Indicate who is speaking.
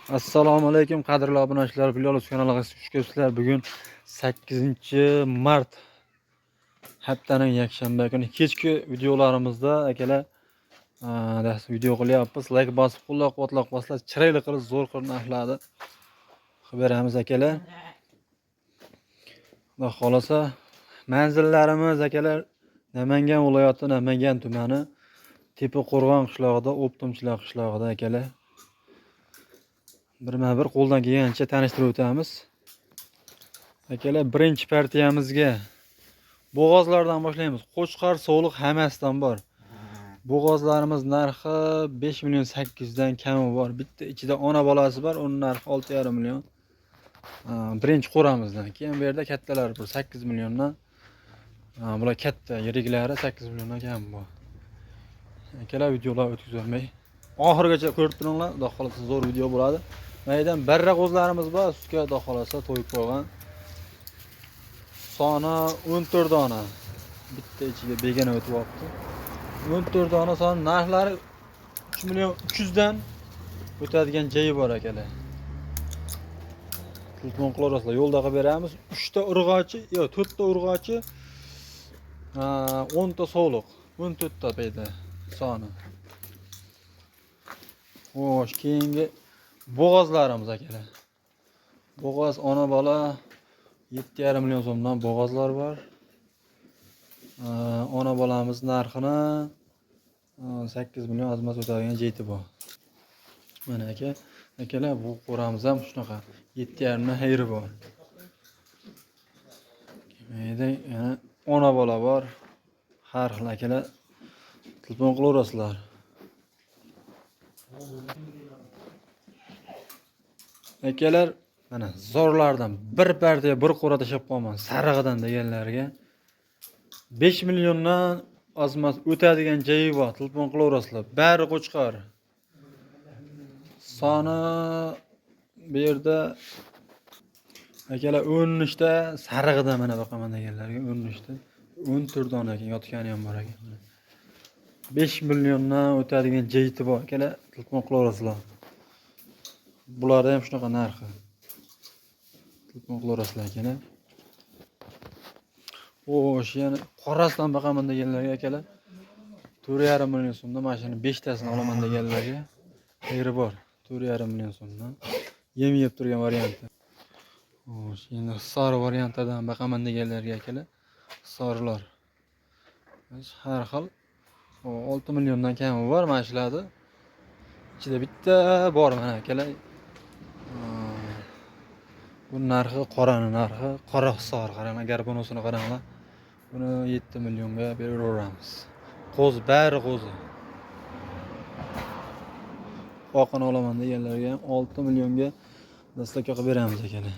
Speaker 1: Assalomu alaykum qadrli obunachilar, Bilol kanaliga xush kelibsizlar. Bugun 8 mart, haftaning yakshanba kuni kechki videolarimizda, akalar, video qilyapmiz. Like bosib, qo'llab-quvvatlab qo'yasizlar. Chiroyli qilib, zo'r qilib narxlarni qilib beramiz, akalar. Xudo xohlasa, manzillarimiz, akalar, Namangan viloyati, Namangan tumani, Tepaqo'rg'on qishlog'ida, O'ptumchilar qishlog'ida, akalar. Birma bir qo'ldan kelgancha tanishtirib o'tamiz. Akalar, birinchi partiyamizga bo'g'ozlardan boshlaymiz. Qo'chqor, sovliq hammasidan bor. Bo'g'ozlarimiz narxi 5 million 800 dan kami bor. Bitta ichida ona bolasi bor, uning narxi 6,5 million. Birinchi qo'ramizdan. Keyin bu yerda kattalar bir 8 milliondan. Bular katta, yiriklari 8 milliondan kam bor. Akalar, videolar o'tkazolmay oxirigacha ko'rib turinglar. Xudo xohlasa, zo'r video bo'ladi. Maydan barra qo'zlarimiz bor, sutga, xudo xohlasa, to'yib qo'ygan. Soni 14 dona. Bitta ichiga begona o'tib olibdi. 14 dona son, narxlari 3 million 300 dan o'tadigan joyi bor, akalar. Telefon qilaverasizlar, yo'lda qilib beramiz. 3 ta urg'ochi, yo'q, 4 ta urg'ochi, 10 ta sovliq, 14 ta payda soni. Xo'sh, keyingi bo'g'ozlarimiz, akalar. Bo'g'oz ona bola 7,5 million so'mdan bo'g'ozlar bor. Ona bolamiz narxini 8 million ozmas o'tadigan jeti bor. Mana aka, akalar, bu qo'ramiz ham shunaqa 7,5 dan xayri bor. Endi yana ona bola bor. Har xil, akalar, telefon qilaverasizlar. Akalar, mana zorlardan bir partiya, bir qo'ra tashlab qo'yaman sarig'idan deganlarga 5 milliondan ozmas o'tadigan joyi bor. Telefon qilaverasizlar. Bari qo'chqor. Soni bu yerda, akalar, 13 ta sarig'idan mana boqaman deganlarga 13 ta, 14 dona ekan, yotgani ham bor ekan. 5 milliondan o'tadigan jeti bor, akalar, telefon qilaverasizlar. Bularda ham shunaqa narxi. Telefon qilaverasizlar, akalar. Xo'sh, yana qorasidan boqaman deganlarga, akalar, 4,5 million so'mdan mana shuni 5 tasini olaman deganlarga xayri bor. 4,5 million so'mdan. Yem yeb turgan varianti. Xo'sh, endi Hisor variantidan boqaman deganlarga, akalar, Hisorlar. Har xil 6 milliondan kami bor mana shularni. Ichida bitta bor mana, akalar. Bu narxi, qorani narxi, qora Hisor, qaranglar, garbonosini qaranglar. Buni 7 millionga beraveramiz. Qo'zi, bari qo'zi. Oqini olaman deganlarga ham 6 millionga доставка qilib beramiz, akalar.